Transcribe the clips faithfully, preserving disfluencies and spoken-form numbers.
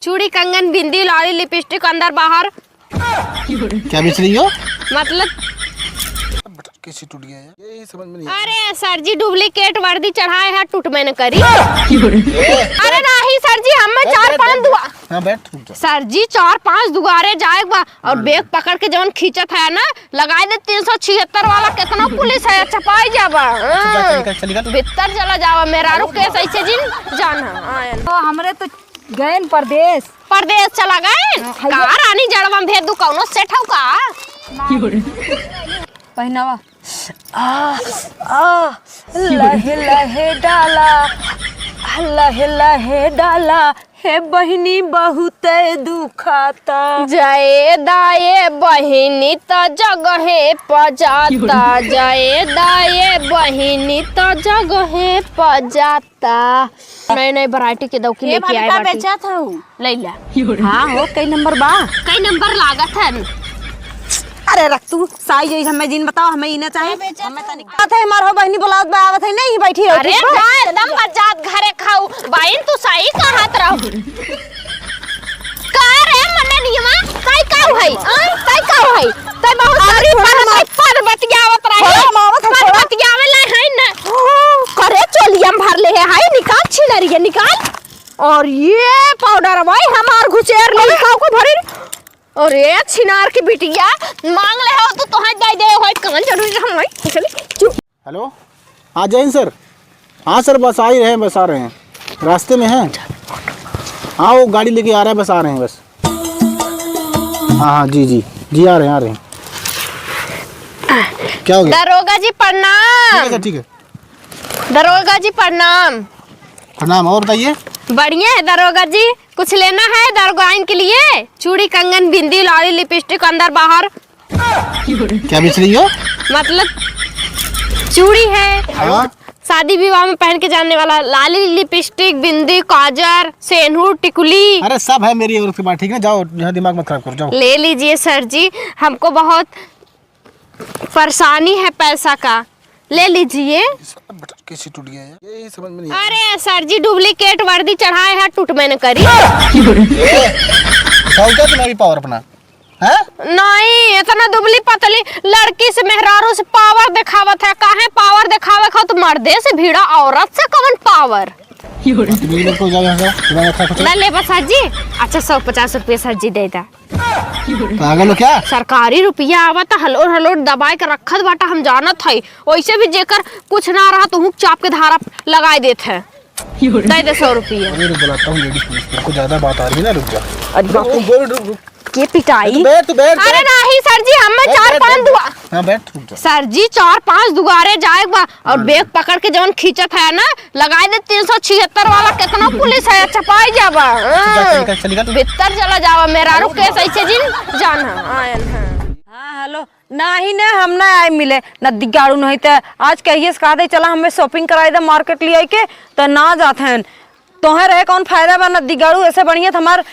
चूड़ी, कंगन, बिंदी, लाली, लिपस्टिक, अंदर बाहर। क्या बेच रही हो? मतलब? बेटा, कैसी टूट गया यार, यही समझ में नहीं आ रहा। अरे सर जी, डुप्लीकेट वर्दी चढ़ाए है, टूट में न करी। अरे नहीं सर जी, हमें बैठ, चार बैठ, पांच बैठ, दुआ-, बैठ। हाँ, बैठ, रुक जा। सर जी, चार पांच दुआरे जाए बा और हाँ। बैग पकड़ के जवन खींचत है ना, लगाए दे तीन सौ छिहत्तर वाला, कितना पुलिस है, चपाई जाबा। चल, चल, हाँ। चल, चल, चल। भीतर चला जावा, मेहरारू केस ऐसे जिन जान है। हाँ, तो हमरे तो गए न परदेस। परदेस चला गए? हाँ, है का वो। रानी जड़वा में भेज दू, कौनो सेठ हौ का? पहनावा। आ, आ, लहे लहे डाला, लहे लहे डाला, हे बहिनी बहुते दुखाता। जाए दाए बहिनी त जगहे प जाता, जाए दाए बहिनी त जगहे प जाता। नए नए वैरायटी के दौकी ये लेके भाभी आए का बाटी। बेचत हऊ? ले ला। हाँ हो, कई नंबर बा? कई नंबर लागत है? अरे रख तू, साई जैसे हमें जिन बताओ, हमें ई ना चाहे। हमें तनिक बात है, हमार हो बहिनी बुलावत बा, आवत है, नहीं बैठी रहो, अरे ठीक बा? बा, एकदम मजाक घरे खाऊ। बहिन, तू सही कहत रहू। का रे मन्ने नियमा, काई काऊ है? आ? काई काऊ है? तै बहुत अरे सारी थोड़ा पद, मार। पद बतियावत रही। थोड़ा मावत है, पद थोड़ा। बतियावे ला है ना। ओ, करे चोलिया में भर ले है, हाय, निकाल छिनरिया, निकाल। और ये पाउडर भाई हमार घुसेर ले, काऊ को भरे। और ये छिनार की बिटिया मांग ले हो तो तोहे दे दे, होय कौन जरूरी हम नहीं। चली, चुप। हेलो, हाँ जैन सर। हाँ सर, बस आ ही रहे हैं, बस आ रहे हैं, रास्ते में हैं। हाँ, वो गाड़ी लेके आ रहा है, बस आ रहे हैं बस। हाँ हाँ, जी जी जी, आ रहे हैं, आ रहे हैं। क्या हो गया? दरोगा जी प्रणाम। ठीक है सर, ठीक है। दरोगा जी प्रणाम। प्रणाम, और बताइए। बढ़िया है दरोगा जी, कुछ लेना है दरोगाइन के लिए? चूड़ी, कंगन, बिंदी, लाली, लिपस्टिक, अंदर बाहर। क्या बेच रही हो? मतलब चूड़ी है, हाँ। शादी विवाह में पहन के जाने वाला, लाली, लिपस्टिक, बिंदी, काजर, सेनूर, टिकुली। अरे सब है मेरी औरत के पास, ठीक है? जाओ, यहाँ दिमाग मत खराब करो, जाओ। ले लीजिए सर जी, हमको बहुत परेशानी है पैसा का, ले लीजिए। बेटा, कैसे टूट गया यार? यही समझ में नहीं आ रहा। अरे सर जी, डुप्लीकेट वर्दी चढ़ाए है, टूट में न करी। दिखाओ क्या तुम्हारी पावर अपना, हैं? नहीं, इतना दुबली पतली लड़की से, मेहरारू से पावर दिखावत है। काहे पावर दिखावे खातिर? मर्दे से भिड़ा, औरत से कौन पावर? तुम लोग को जाओ यहाँ से, दिमाग मत खराब करो। ना लेबा सर जी। अच्छा, सौ पचास रुपया सर जी दे दा। पागल हो क्या? सरकारी रुपया आवत, हलोर हलोर दबाए के रखत बाटा, हम जानत हई। वैसे भी जेकर कुछ ना रहा तो हुक चाप के धारा लगाए देत है। दे दे सौ रुपया। अरे रुक, बुलाता हूँ लेडीज पुलिस को, ज्यादा बात आ रही है ना, रुक जा। अरे बाप रे। रुक, रुक, रुक। के पिटाई? तू बैठ, तू बैठ, अरे बैठ। नहीं सर जी, हमें बैठ, चार बैठ, पांच बैठ, दुआ-, बैठ। हाँ, बैठ, रुक जा। सर जी, चार पांच दुआरे जाए बा और हाँ। बैग पकड़ के जवन खींचत है ना, लगाए दे तीन सौ छिहत्तर वाला, कितना पुलिस है, चपाई जाबा। चल, चल, चल, चल, चल। भीतर चला जावा, मेहरारू केस ऐसे जिन जान है। हाँ, हाँ। हाँ, हेलो। नाही ने, हम ना आए मिले, नद्दी गाड़ू नहीं ते आज कहिए से कहा दे, चला हमें shopping कराई दे market ले आई के, तो ना जात हैं। तोहे रहे कौन फायदा बा नद्दी गाड़ू, ऐसे बढ़िया तो हमार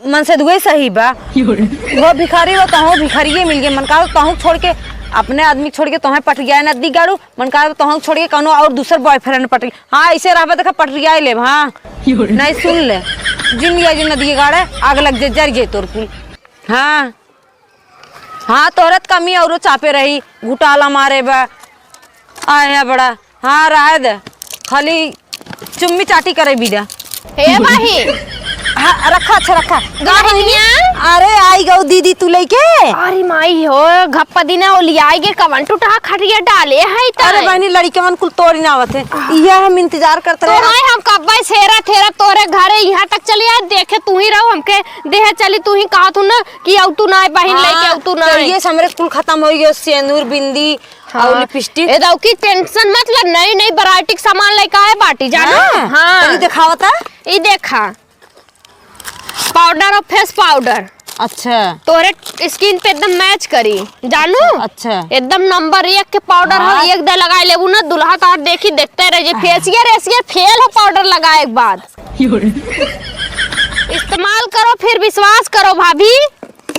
मन से दुए सही बा। वो भिखारी, वो तहो भिखारिये मिल गए, मन का तहो छोड़ के, अपने आदमी छोड़ के तोहे पट गया नद्दी गाड़ू। मन का तोहंग छोड़ के कौनो और दूसर boyfriend पटरी। हाँ, ऐसे रहबे देखा पटरिया लेब, हाँ। नहीं सुन ले। जिन लिया जिन नदी गाड़े, आग लग जाए, जर जाए तोर कुल। हाँ। हाँ, तोहरत कमी औरो चापे रही, घुटाला मारे बा। आए है बड़ा। हाँ, रहे दे। खाली चुम्मी चाटी करे बिदा। हे बहिन। हाँ, रखा, अच्छा रखा। गहनिया? अरे, आई गऊ दीदी तू लइके। अरे माई हो, घप्पा दिना ओलियाई गे, कवन टूटहा खटिया डाले है तै? अरे बहिनी, लड़िकवन कुल तोरी ना आवत है। इहे हम इंतजार करत रहे। तोहरे हम कब्बे सेरा थेरा तोहरे घरे यहाँ तक चली आए, देखे तू ही रहो, हमके देहे चली तू ही कहत हूँ ना कि अउ तू ना आए बहिन हाँ, लइके, अउ तू ना तो आए। ये हमरे कुल खत्म हो गयो, सेंदूर, बिंदी, हाँ। और लिपस्टिक? ए दौकी, tension मत ले, नई नई variety के सामान लेके आए बाटी, जानू? हाँ। हाँ। तनी देखावा ता। ई देखा, powder और face powder। अच्छा। तोरे skin पे एकदम match करी, जानू? अच्छा। एकदम number एक के powder हो, हाँ। एक दे लगाई लेबू ना, दुल्हा तोहार देखी, देखते रह जे, facial, facial fail हो powder लगाए के बाद। इस्तेमाल करो, फिर विश्वास करो भाभी।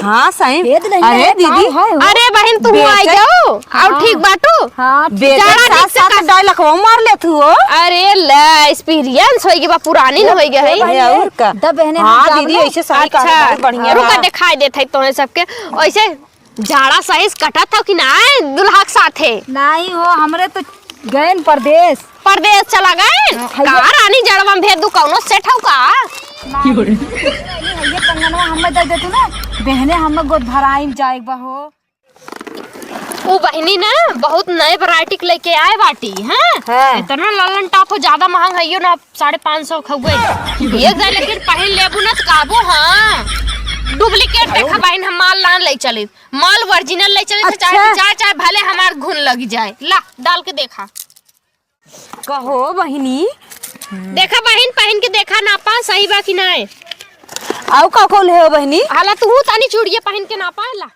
हाँ, सही। भेद नहीं अरे है, दीदी। का है हो? अरे बहिन, तू आई बेचत जाओ। और हाँ। ठीक बाटू? हाँ, ठीक। बेचत जाड़ा साथ ठीक से साथ कर। डायलॉगवा मार लेत हो। अरे ला, experience होई गई बा, पुरानी न होई गई है। अरे और का? दब बहने हाँ, हाथ दीदी, ना। ऐसे साड़ी का अच्छा, बहुत बढ़िया रुका, बा। दिखाई देत है तोहे सबके। ऐसे जाड़ा सही से कटत हो कि ना, दुल्हा के साथे? नहीं हो, हमरे तो गएन परदेस। परदेस चला गएन? हाँ, का भैया। रानी जड़वा में भेज दू, कौनो सेठ हो का? नहीं, ये कंगनवा हमें दे दे तू ना, बहने हमें गोद भराई में जाए बा हो। उ बहिनी ना बहुत नए variety के लेके आए बाटी, हाँ? हाँ। इतना ललन top हो, ज्यादा महंग है यो ना, साढ़े पाँच सौ खउए। ये जा लेकिन पहिन लेबू ना तो काबू, हाँ। Duplicate देखा बहिन, हम माल ना ले चली। माल original ले चली, तो चाहे अच्छा। चाहे, चाहे भले हमार घुन लग जाए। ला, डाल के देखा। कहो बहिनी। देखा बहिन, पहिन के देखा, नापा सही बा कि नाय। आउ का कौल है बहिनी? हाला तू तनी चूड़िया पहिन के नापा ला।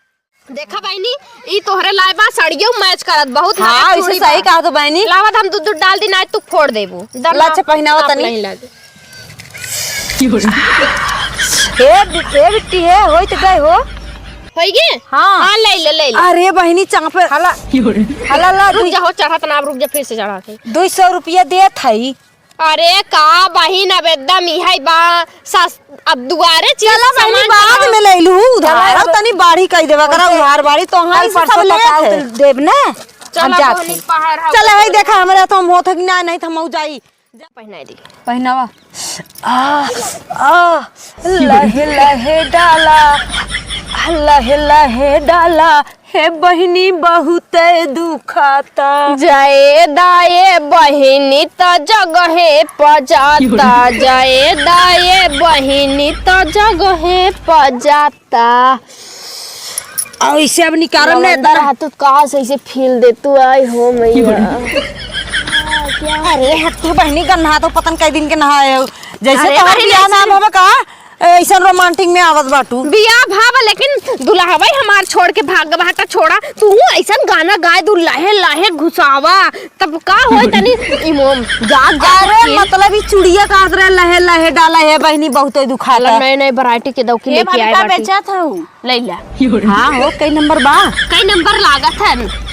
देखा बहिनी, ई तोहरे लाए बा, साड़ियों match करत, बहुत हाँ, लगा इसे चूड़ी सही बा। कहा तो बहिनी। लावत हम दूध दूध डाल दी, नाय तू फोड़ देबू। दम ला, अच्छा, पहिनावा नाप तनी। नहीं लगे। ए बि-, ए बिट्टी है, होई तो गए हो। होई गे? हाँ। हाँ, ले ले, ले ले। अरे बहिनी, चापे, हला, हला ला, रुक दुई जा, हो चढ़त ना, अब रुक जा, फिर से चढ़ा के। दुई सौ रुपया देत हई। अरे का बहिन, अब एकदम इहे बा, सस-, अब दुआरे चीज चला बहिनी, सामान बाद चढ़ाओ। में ले लू, उधार चला, तनी बाढ़ी कई देवा करा, ओके। उधार बाढ़ी तो हम कल सब परसों लेत बताओ है। तो देब ना, चला हम जात बहिनी, हई। पहाड़ हवा चला, हई चला। देखा, हमरे तो हम होत है कि ना, नहीं तो हम जाई। जा पहिनाई दी। पहिनावा। आ, आ, लहे लहे डाला, लहे लहे डाला, हे बहिनी बहुते दुखाता। जाए दाए बहिनी त जगहे पजाता, जाए दाए बहिनी त जगहे पजाता। ता। और इसे अब निकारम ना लवंदर इतना। हाथ तो कहाँ से इसे फील दे तू, आई हो मैया। अरे हत्तू बहिनी का नहा तो पतन कई दिन के नहाए हो। जैसे अरे तोहर बहिनी बियाह ऐसे ना भवा का, ऐसन romantic में आवत बाटू। बियाह भाव लेकिन दुल्हवा हमार छोड़ के भाग भाटा छोड़ा। तू ऐसन गाना गाए दू, लाहे लाहे घुसावा। तब का होई तनी इमोम जाग जाग अरे के। मतलब ई चुड़िया का हाथ रहे, लहे लहे डाला है बहिनी, बहुते दुखाता। चला नए नए variety के दौकी ए लेके भाभी, आए का बाटी। बेचत हऊ? ले ले। हाँ हो, कई नंबर बा? कई नंबर लागत है?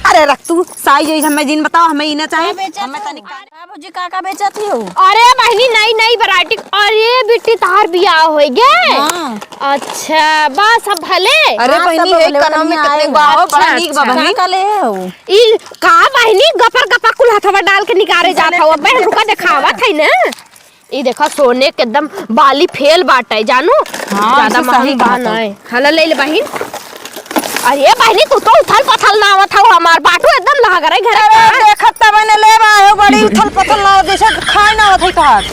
अरे रख तू, साई जैसे हमें जिन बताओ, हमें ई ना चाहे। का बेचत हमें हऊ? तनिक का भौजी, का का बेचत ही हो? अरे बहिनी, नई नई variety। अरे बिट्टी, तहार बियाह होई गे? हाँ। अच्छा, बस अब भले। अरे हाँ, बहिनी, सब हे भले कनवा में बढ़िया कितने आए। बा हो, बड़ा अच्छा, नीक बा अच्छा। बहिनी। का का ले हो? ई का बहिनी गपर गपर कुल हथवा डाल के निकारे जात हवा। बहन रुका देखावत है ना। ई देखा सोने के एकदम बाली फेल बाटे जानू। हाँ, ज्यादा इसे सही महंग बा कहत हूँ। नाय। हला ले ले बहिन। अरे बहिनी तू तो उथल पथल ना आवत हऊ हमार बाटू एकदम लहगरे घरे अरे का। देखत तब ने ले बा हो बड़ी उथल पथल ना जैसे खाए ना होत है तहार।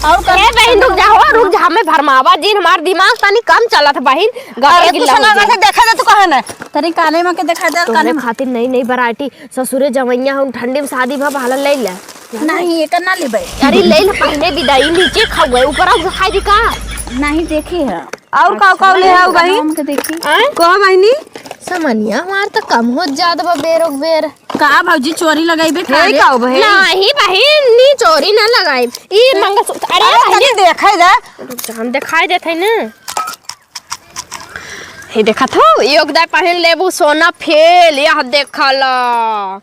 और ए बहिन रुक जा हो रुक जा हमें भरमावा जिन हमार दिमाग तनी कम चलत बहिन। गबर अरे तू गिल्ला हो सुना गया। कैसे देखा दे तू कहे ना। तनी काने में के देखा दे काने तोहरे में। खातिर नई नई variety। ससुरे जवैया हम ठंडी में शादी भा भाला ले ले। नहीं, एकर ना लेबै। अरे ले ले, पहले विदाई नीचे खावे, ऊपर आउ खाई दी का? नहीं, देखी है। और का का ले आओ बहिन? हमके देखी। आय? कहो बहिनी? समनिया हमार त कम होत जात बा बेरोक बेर। का भौजी चोरी लगाइबे का हे रे? का बहिन? नहीं बहिन, नी चोरी ना लगाई। ई मंगलसूत्र, अरे अरे बहिनी। तनी देखे दे। रुक जा, हम दिखाई देत है ना। हे देखत हो, एक दाई पहिन लेबू सोना फेल, यह देखला।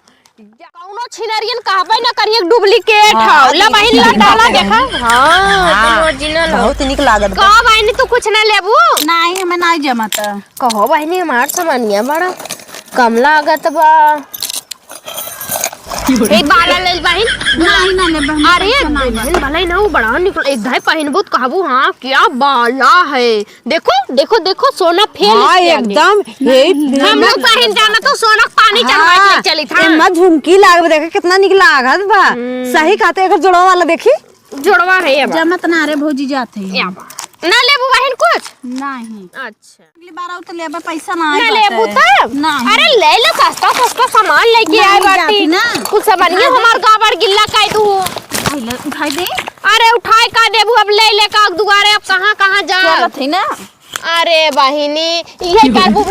कौनो छिनरियन कहबे न करिए, duplicate हाँ, हौ। ला बहिन, ला duplicate डाला हौ। देखा। हाँ, हाँ, एकदम original हौ। बहुत नीक लागत बा। का बहिनी, तू कुछ ना लेबू? नहीं, हमें नहीं जमत। कहो बहिनी, हमार समनिया बड़ा कम लागत बा। ए, बाला ले बहिन। नहीं, ना लेबे, हम अरे, पैसा ना बा। बहिन, भले ना, वो बड़ा निकल, एक दाई पहिनबू त कहबू, हाँ, क्या बाला है। देखो, देखो, देखो, सोना फेल हाँ, इसके आगे। एकदम, हे, हम लोग बहिन जाना तो सोना पानी चढ़वा के हाँ, चली था। एमा झुमकी लागबे, देखा कितना निक लागत बा। हम्म। सही कहते, एकर जोड़वा वाला देखी। जोड़वा है ये बा। जमत ना रे भौजी जात है। या बा। ना लेबू बहिन कुछ? नहीं। अच्छा। अगली बार आऊ तो लेबे, पैसा ना ना आई लेबू बाटे। तब? नहीं। अरे ले ले, सस्ता सस्ता सामान लेके नहीं आए बाटी। जाती ना। कुछ सामान ये हाँ, हमार हाँ। गाबड़ गिल्ला काई दू। आई ले, उठाई दे। अरे उठाए का देबू, अब ले ले का दुआरे, अब कहाँ कहाँ जा? चलत है ना। अरे बहिनी, इहे करबू।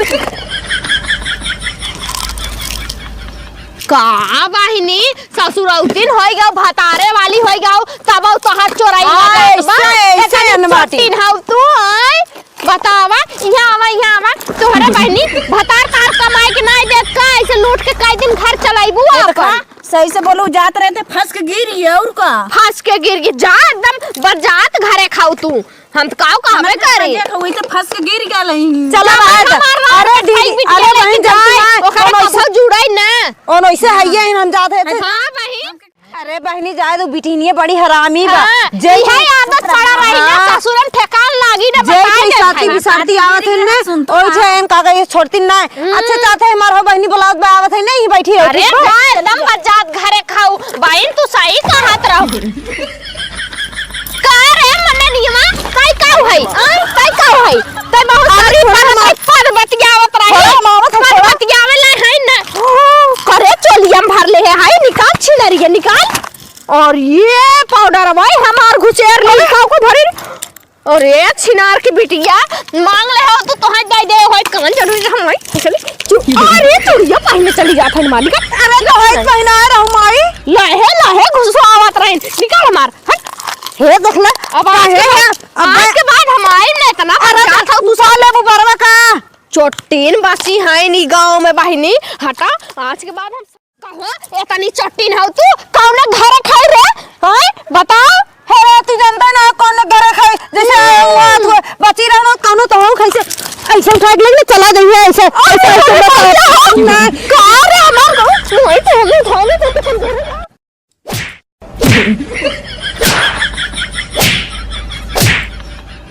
का बहिनी, ससुरौतिन होई गौ, भतारे वाली होई गौ, तब तोहार चोराई हाँ, लागत बा। ऐसे, ऐसे एतना अनबाटी। छोटिन हौ तू, आय? बतावा, यहाँ आवा, बहिनी, भतार तार कमाए के नाई देत का? ऐसे लूट के कई दिन घर चलाइबू ए, तो आपन? का? सही से बोलो, जात रहे थे, फंस के गिर गई, और का? फंस के गिर गई, जा एकदम बजात घरे खाऊ तू। हम तो काऊ कहबे हमें तो करे। लगे था, वही तो फंस के गिर गया लही। चला जा, बाहर। हमार अरे भाई दीदी, बिटिया अरे लेके बहन, जाए, जाए। ओकरे कबो जुड़ाई ना। ओन ऐसे हइये हम जाते थे। हाँ बहिन। अरे बहिनी, जाए दो, बिटिनिया बड़ी हरामी बा। हाँ, जे इहे आदत पड़ा रही ना, हाँ। ससुरन ठेकान लागी ना, जे बताए कोई दे साथी भाई। बिसाथी आवत है ना, सुन तो ओई हाँ। जे एन का कहिए छोड़ती ना। हम्म। अच्छा चाहते हैं, हमार हो बहिनी बुलावत बा, आवत है, नहीं बैठी रहो, अरे ठीक बा? जा, एकदम बजात घरे खाऊ। बहिन, तू सही कहत रहो। का रे मने नियमा, काई काऊ है? आ? काई काऊ है? तै बहुत अरे सारी छोड़ा पद, हमार। पद बतियावत रही। छोड़ा हमार, पद छोड़ा। बतियावे ले है ना। ओ, करे चोलिया में भर ले है, हाय निकाल छिनरिया निकाल। और ये पाउडर भाई हमार घुसेर ले अरे। खाऊ को भरी। और ये छिनार की बिटिया मांग ले हो तो तोहे दे दे होई कौन जरूरी हम आई चली। चुप। और ये चुड़िया पहने चली जात है मालिक। अरे जो है पहना रहो माई। लहे लहे घुसवावत रही निकाल मार। हट। हे देख ले। अब आज काहे के बाद, अब आज के बाद हम आइम ना इतना अरे बच्चा तो था। तू साले वो बरवा का। चोटीन बसी है नी गाँव में बहिनी। हटा, आज के बाद हम कहो, इतनी चोटीन हो तू, कौन घरे खाई रे? हैं? बताओ। हे रे, तू जानता ना कौन घरे खाई? जैसे हुआ तू बची रहना, कौनो तो हो खाई से। ऐसे उठा के लेके चला जाइए, ऐसे, अरे, ऐसे, ऐसे अरे, बताओ। अरे, ना,